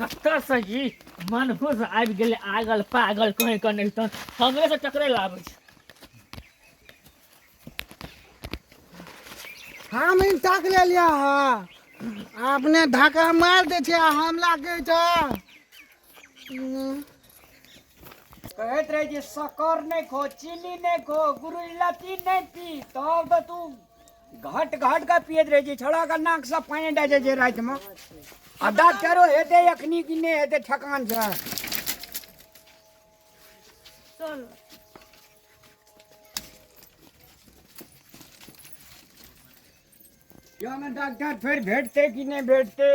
कतऽ से ई मनहूस आबि गेलै आगल पागल कहीं कऽ नहि तऽ हमरे से टकरे लाबै छै। हम ई ताक लेलियै हँ, अपने धक्का मारि दै छै आ हमला कहै छै। कहैत रहै जे शक्कर नहि खो, चीनी नहि खो, गुरुलती नहि पी, तब तऽ तू घट घट के पियैत रहै छै। छौड़ा के नाक से पानि डाइ जाइ छै रातिमे। आ डॉक्टरो हेतै एखनी कि नहि हेतै ठकान छै। चल मे डॉक्टर फेर भेटतै कि नहि भेटतै?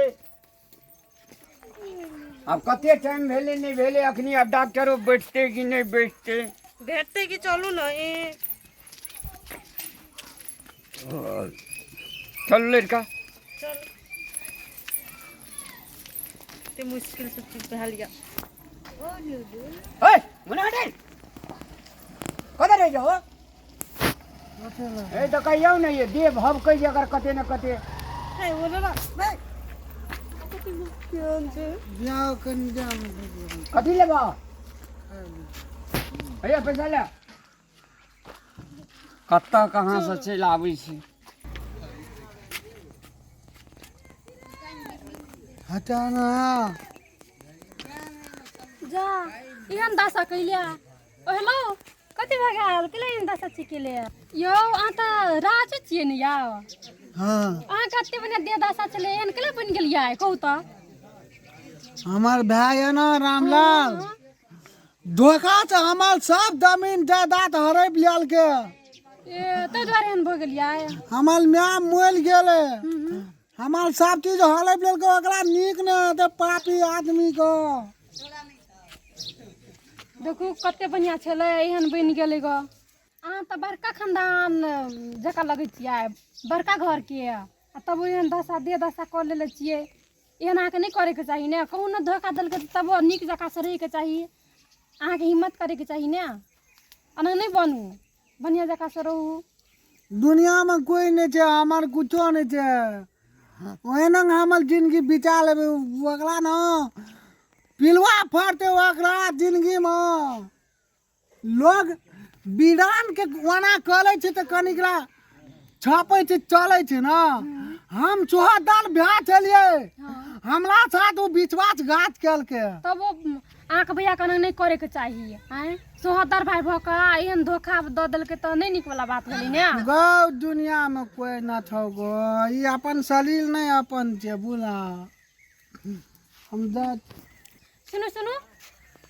आब कते टाइम भेलै नहि भेलै अखनी, आब डॉक्टरो बैठतै कि नहि बैठतै? भेटतै कि, चलू ने। ए चलू लड़का। चल, कते मुश्किल से चुप भेल या। ओए मुन्ना, हटे, कतऽ रहै छौ? ए तऽ कहियौ ने, ये देह भभकै छै एकर कते ने कते। हे बोलो ना, केहन छै? जाओ कनि जाम। कथी लेबह भैया? पैसा ले। कतऽ कहाँ से चलि आबै छै। हटा ना। जा, एहन दशा कैलिया। ओ हेलो, कथी भए गेल? केला एहन दशा छी केले यौ? अहाँ तऽ राजू छियै ने यौ? हाँ। अहाँ कते बढ़िआँ देह दशा छलै, एहन केला बनि गेलियै, कहू तऽ? हमर भाय है ना रामलाल, धोखा से हमर सब जमीन जायदाद हड़प लेलके। ए, ताहि दुआरे एहन भऽ गेलियै? हमर माय मरि गेलै, हमर सब चीज हड़प लेलकै। ओकरा नीक नहि हेतै पापी आदमी के। देखू, कते बढ़िआँ छलै, एहन बनि गेलै गऽ। अहाँ तऽ बड़का खानदान जकाँ लगै छियै, बड़का घरके, आ तब एहन दशा देह दशा कऽ लेले छियै। एहन अहाँके नहि करैके चाही ने। कहूँ ने धोखा देलकै तऽ तबो नीक जकाँ से रहैके चाही अहाँके, हिम्मत करैके चाही ने। एना नहि बनू, बढ़िआँ जकाँ से रहू। दुनियामे कोइ नहि छै, हमर कुछो नहि छै। ओहिना हमर जिनगी बिता लेबै। ओकरा ने पिलुआ फड़तै ओकरा जिनगीमे। लोग बिरानके ओना करै छै तऽ कनिकरा छपै छै, चलै छै ने। हम चोहदार भए छलियै, हमरा साथ ओ विश्वासघात केलकै। तब ओ अहाँके भैया के एना नहि करैके चाही। आँय, सोहदर भाय भऽ कऽ एहन धोखा दऽ देलकै तऽ नहि नीक वाला बात भेलै ने। गौ, दुनियामे कोइ न छौ गो। ई अपन शरीर नहि अपन छै, बुझला? हम जा। सुनू सुनू,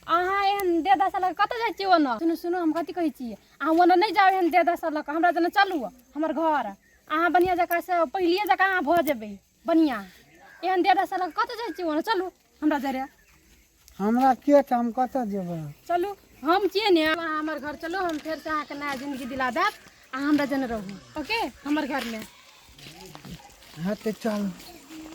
अहाँ एहन देह दशा लऽ कऽ कतऽ जाइ छियै ओना? सुनू सुनू, हम कथी कहै छी, अहाँ ओना नहि जाउ एहन देह दशा लऽ कऽ। हमरा जेना चलू हमर घर, अहाँ बढ़िआँ जकाँ से पहिलिए जकाँ अहाँ भऽ जेबै बढ़िआँ। एहन देह दशा लऽ कऽ कतऽ जाइ छियै ओना? चलू हमरा जरे। हमरा के छै? हम कतऽ जेबै? चलू, हम छियै ने। अहाँ हमर घर चलू, हम फेरसँ अहाँके नया जिन्दगी दिला देब। अहाँ हमरा जेना रहू, ओके? हमर घरमे। हाँ तऽ चल।